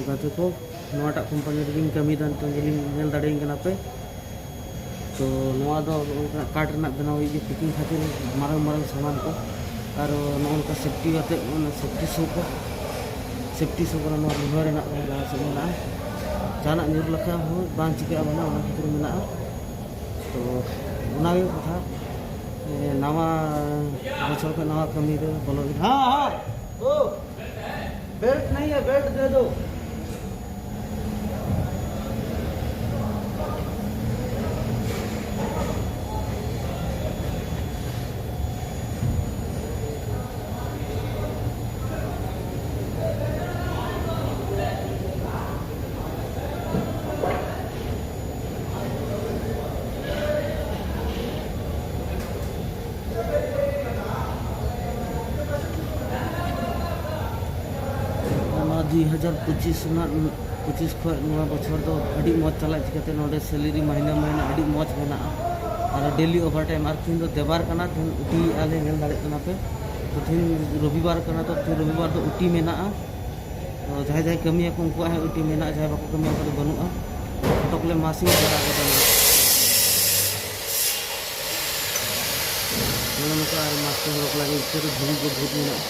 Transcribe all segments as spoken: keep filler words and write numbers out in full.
ᱜᱟᱛᱮ ᱠᱚ, ᱱᱚᱣᱟᱴᱟᱜ ᱠᱳᱢᱯᱟᱱᱤ ᱨᱮᱜᱮᱧ ᱠᱟᱹᱢᱤᱭᱮᱫᱟ, ᱱᱤᱛᱚᱝ ᱡᱮᱞᱤᱧ ᱧᱮᱞ ᱫᱟᱲᱮᱭᱟᱹᱧ ᱠᱟᱱᱟ ᱯᱮ᱾ ᱛᱚ ᱱᱚᱣᱟ ᱫᱚ ᱱᱚᱜᱼᱚ ᱱᱚᱝᱠᱟᱱᱟᱜ ᱠᱟᱴ ᱨᱮᱱᱟᱜ ᱵᱮᱱᱟᱣ ᱦᱩᱭᱩᱜ ᱜᱮᱭᱟ, ᱯᱮᱠᱤᱝ ᱠᱷᱟᱹᱛᱤᱨ ᱢᱟᱨᱟᱝ ᱢᱟᱨᱟᱝ ᱥᱟᱢᱟᱱ ᱠᱚ᱾ ᱟᱨ ᱱᱚᱜᱼᱚ ᱱᱚᱝᱠᱟ ᱥᱮᱯᱴᱤ ᱠᱟᱛᱮ, ᱚᱱᱟ ᱥᱮᱯᱴᱤ ᱥᱩ ᱠᱚ, ᱥᱮᱯᱴᱤ ᱥᱩ ᱠᱚ ᱱᱚᱣᱟ ᱞᱤᱵᱷᱟᱨ ᱨᱮᱱᱟᱜ ᱡᱟᱦᱟᱸ ᱥᱮᱫ ᱢᱮᱱᱟᱜᱼᱟ, ᱡᱟᱦᱟᱱᱟᱜ ᱧᱩᱨ ᱞᱮᱠᱷᱟᱱ ᱦᱚᱸ ᱵᱟᱝ ᱪᱤᱠᱟᱹᱜᱼᱟ, ᱢᱟᱱᱮ ᱚᱱᱟ ᱠᱷᱟᱹᱛᱤᱨ ᱢᱮᱱᱟᱜᱼᱟ᱾ ᱛᱚ ᱚᱱᱟᱜᱮ ᱠᱟᱛᱷᱟ, ᱮ, ᱱᱟᱣᱟ ᱵᱚᱪᱷᱚᱨ ᱠᱷᱚᱱ ᱱᱟᱣᱟ ᱠᱟᱹᱢᱤ ᱨᱮ ᱵᱚᱞᱚ ᱦᱩᱭ ᱮᱱᱟ᱾ ᱦᱮᱸ, ᱦᱮᱸ, ᱳ, ᱵᱮᱞᱴ ᱱᱟᱦᱤ ᱦᱮ, ᱵᱮᱞᱴ ᱫᱮ ᱫᱳ᱾ ᱱᱚᱣᱟ ᱫᱩᱭ ᱦᱟᱡᱟᱨ ᱯᱚᱸᱪᱤᱥ ᱨᱮᱱᱟᱜ, ᱯᱚᱸᱪᱤᱥ ᱠᱷᱚᱱ ᱱᱚᱣᱟ ᱵᱚᱪᱷᱚᱨ ᱫᱚ ᱟᱹᱰᱤ ᱢᱚᱡᱽ ᱪᱟᱞᱟᱜ, ᱪᱤᱠᱟᱹᱛᱮ ᱱᱚᱰᱮ ᱥᱮᱞᱟᱨᱤ ᱢᱟᱹᱦᱱᱟᱹ ᱢᱟᱹᱦᱱᱟᱹ ᱟᱹᱰᱤ ᱢᱚᱡᱽ ᱢᱮᱱᱟᱜᱼᱟ᱾ ᱟᱨ ᱰᱮᱞᱤ ᱳᱵᱷᱟᱨ ᱴᱟᱭᱤᱢ, ᱟᱨ ᱛᱤᱦᱤᱧ ᱫᱚ ᱫᱮᱣᱟᱨ ᱠᱟᱱᱟ, ᱛᱤᱦᱤᱧ ᱩᱴᱤᱭᱮᱫᱼᱟ ᱞᱮ, ᱧᱮᱞ ᱫᱟᱲᱮᱭᱟᱜ ᱠᱟᱱᱟ ᱯᱮ᱾ ᱛᱚ ᱛᱤᱦᱤᱧ ᱨᱚᱵᱤᱵᱟᱨ ᱠᱟᱱᱟ, ᱛᱚ ᱛᱤᱦᱤᱧ ᱨᱚᱵᱤᱵᱟᱨ ᱫᱚ ᱩᱴᱤ ᱢᱮᱱᱟᱜᱼᱟ᱾ ᱛᱚ ᱡᱟᱦᱟᱸᱭ ᱡᱟᱦᱟᱸᱭ ᱠᱟᱹᱢᱤᱭᱟᱠᱚ ᱩᱱᱠᱩᱣᱟᱜ ᱦᱚᱸ ᱩᱴᱤ ᱢᱮᱱᱟᱜᱼᱟ, ᱡᱟᱦᱟᱸᱭ ᱵᱟᱠᱚ ᱠᱟᱹᱢᱤᱭᱟ ᱩᱱᱠᱩ ᱫᱚ ᱵᱟᱹᱱᱩᱜᱼᱟ᱾ ᱯᱷᱚᱴᱚᱠ ᱞᱮ ᱢᱟᱥᱤᱝ ᱠᱟᱫᱟ ᱟᱞᱮ ᱫᱚ ᱱᱟᱦᱟᱜ᱾ ᱱᱚᱜᱼᱚ ᱱᱚᱝᱠᱟ ᱟᱨ ᱢᱟᱥᱤᱝ ᱦᱚᱨᱚᱜ ᱞᱟᱹᱜᱤᱫ ᱤᱪᱪᱷᱟᱹ ᱫᱚ ᱫᱷᱤᱨᱤ ᱜᱮ ᱵᱷᱩᱛ ᱢᱮᱱᱟᱜᱼᱟ᱾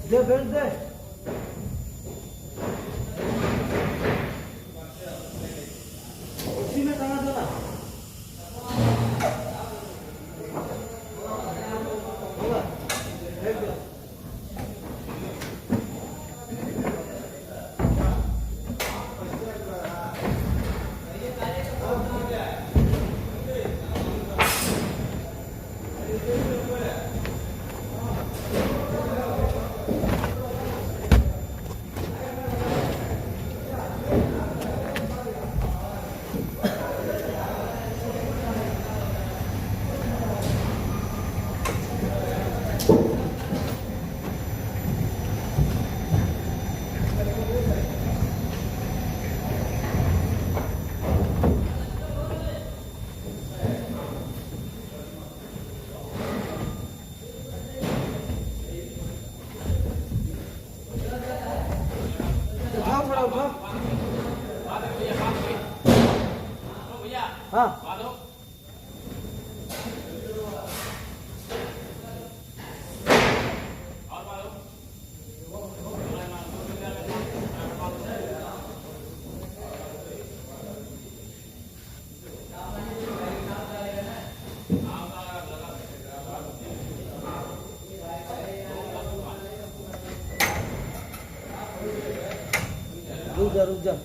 दे, बेल्ट दे। उसी में कहाँ देना? होगा? फेंक दो। हाँ। रुक जा, रुक जा।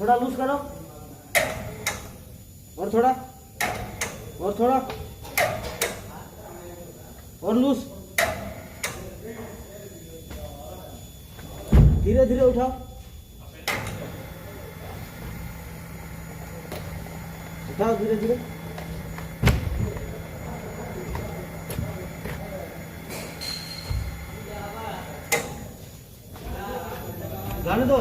थोड़ा लूज करो। और थोड़ा, और थोड़ा, और लूज। धीरे धीरे उठाओ, उठाओ धीरे धीरे। जाने दो।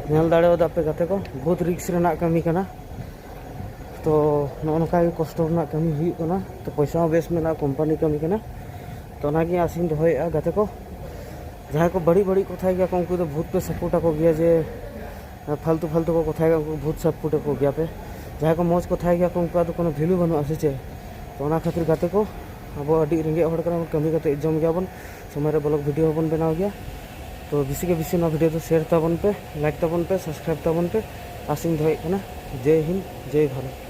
ᱧᱮᱞ ᱫᱟᱲᱮᱭᱟᱫᱟ ᱯᱮ ᱜᱟᱛᱮ ᱠᱚ, ᱵᱚᱦᱩᱛ ᱨᱤᱠᱥ ᱨᱮᱱᱟᱜ ᱠᱟᱹᱢᱤ ᱠᱟᱱᱟ᱾ ᱛᱚ ᱱᱚᱜᱼᱚ ᱱᱚᱝᱠᱟ ᱜᱮ ᱠᱚᱥᱴᱚ ᱨᱮᱱᱟᱜ ᱠᱟᱹᱢᱤ ᱦᱩᱭᱩᱜ ᱠᱟᱱᱟ᱾ ᱛᱚ ᱯᱚᱭᱥᱟ ᱦᱚᱸ ᱵᱮᱥ ᱢᱮᱱᱟᱜᱼᱟ, ᱠᱳᱢᱯᱟᱱᱤ ᱠᱟᱹᱢᱤ ᱠᱟᱱᱟ᱾ ᱛᱚ ᱚᱱᱟᱜᱮ ᱟᱥᱤᱧ ᱫᱚᱦᱚᱭᱮᱫᱼᱟ ᱜᱟᱛᱮ ᱠᱚ, ᱡᱟᱦᱟᱸᱭ ᱠᱚ ᱵᱟᱹᱲᱤᱡ ᱵᱟᱹᱲᱤᱡ ᱠᱚᱛᱷᱟᱭ ᱜᱮᱭᱟ ᱠᱚ, ᱩᱱᱠᱩ ᱫᱚ ᱵᱚᱦᱩᱛ ᱯᱮ ᱥᱟᱯᱳᱨᱴ ᱟᱠᱚ ᱜᱮᱭᱟ ᱡᱮ ᱯᱷᱟᱞᱛᱩ ᱯᱷᱟᱞᱛᱩ ᱠᱚ ᱠᱚᱛᱷᱟᱭ ᱜᱮᱭᱟ, ᱩᱱᱠᱩ ᱵᱚᱦᱩᱛ ᱥᱟᱯᱳᱨᱴ ᱟᱠᱚ ᱜᱮᱭᱟ ᱯᱮ᱾ ᱡᱟᱦᱟᱸᱭ ᱠᱚ ᱢᱚᱡᱽ ᱠᱚᱛᱷᱟᱭ ᱜᱮᱭᱟ ᱠᱚ, ᱩᱱᱠᱩᱣᱟᱜ ᱫᱚ ᱠᱳᱱᱳ ᱵᱷᱮᱞᱩ ᱵᱟᱹᱱᱩᱜᱼᱟ ᱥᱮ ᱪᱮᱫ? ᱛᱚ ᱚᱱᱟ ᱠᱷᱟᱹᱛᱤᱨ ᱜᱟᱛᱮ ᱠᱚ, ᱟᱵᱚ ᱟᱹᱰᱤ ᱨᱮᱸᱜᱮᱡ ᱦᱚᱲ ᱠᱟᱱᱟ ᱵᱚᱱ, ᱠᱟᱹᱢᱤ ᱠᱟᱛᱮ ᱡᱚᱢ ᱜᱮᱭᱟ ᱵᱚᱱ, ᱥᱚᱢᱚᱭ ᱨᱮ ᱵᱞᱚᱜ ᱵᱷᱤᱰᱤᱭᱳ ᱦᱚᱸᱵᱚᱱ ᱵᱮᱱᱟᱣ ᱜᱮᱭᱟ᱾ ᱛᱚ ᱵᱮᱥᱤ ᱜᱮ ᱵᱮᱥᱤ ᱱᱚᱣᱟ ᱵᱷᱤᱰᱤᱭᱳ ᱫᱚ ᱥᱮᱭᱟᱨ ᱛᱟᱵᱚᱱ ᱯᱮ, ᱞᱟᱭᱤᱠ ᱛᱟᱵᱚᱱ ᱯᱮ, ᱥᱟᱵᱥᱠᱨᱟᱭᱤᱵ ᱛᱟᱵᱚᱱ ᱯᱮ᱾ ᱟᱥᱤᱧ ᱫᱚᱦᱚᱭᱮᱫ ᱠᱟᱱᱟ᱾ ᱡᱮᱭ ᱦᱤᱱᱫ, ᱡᱮᱭ ᱵᱷᱟᱨᱚᱛ᱾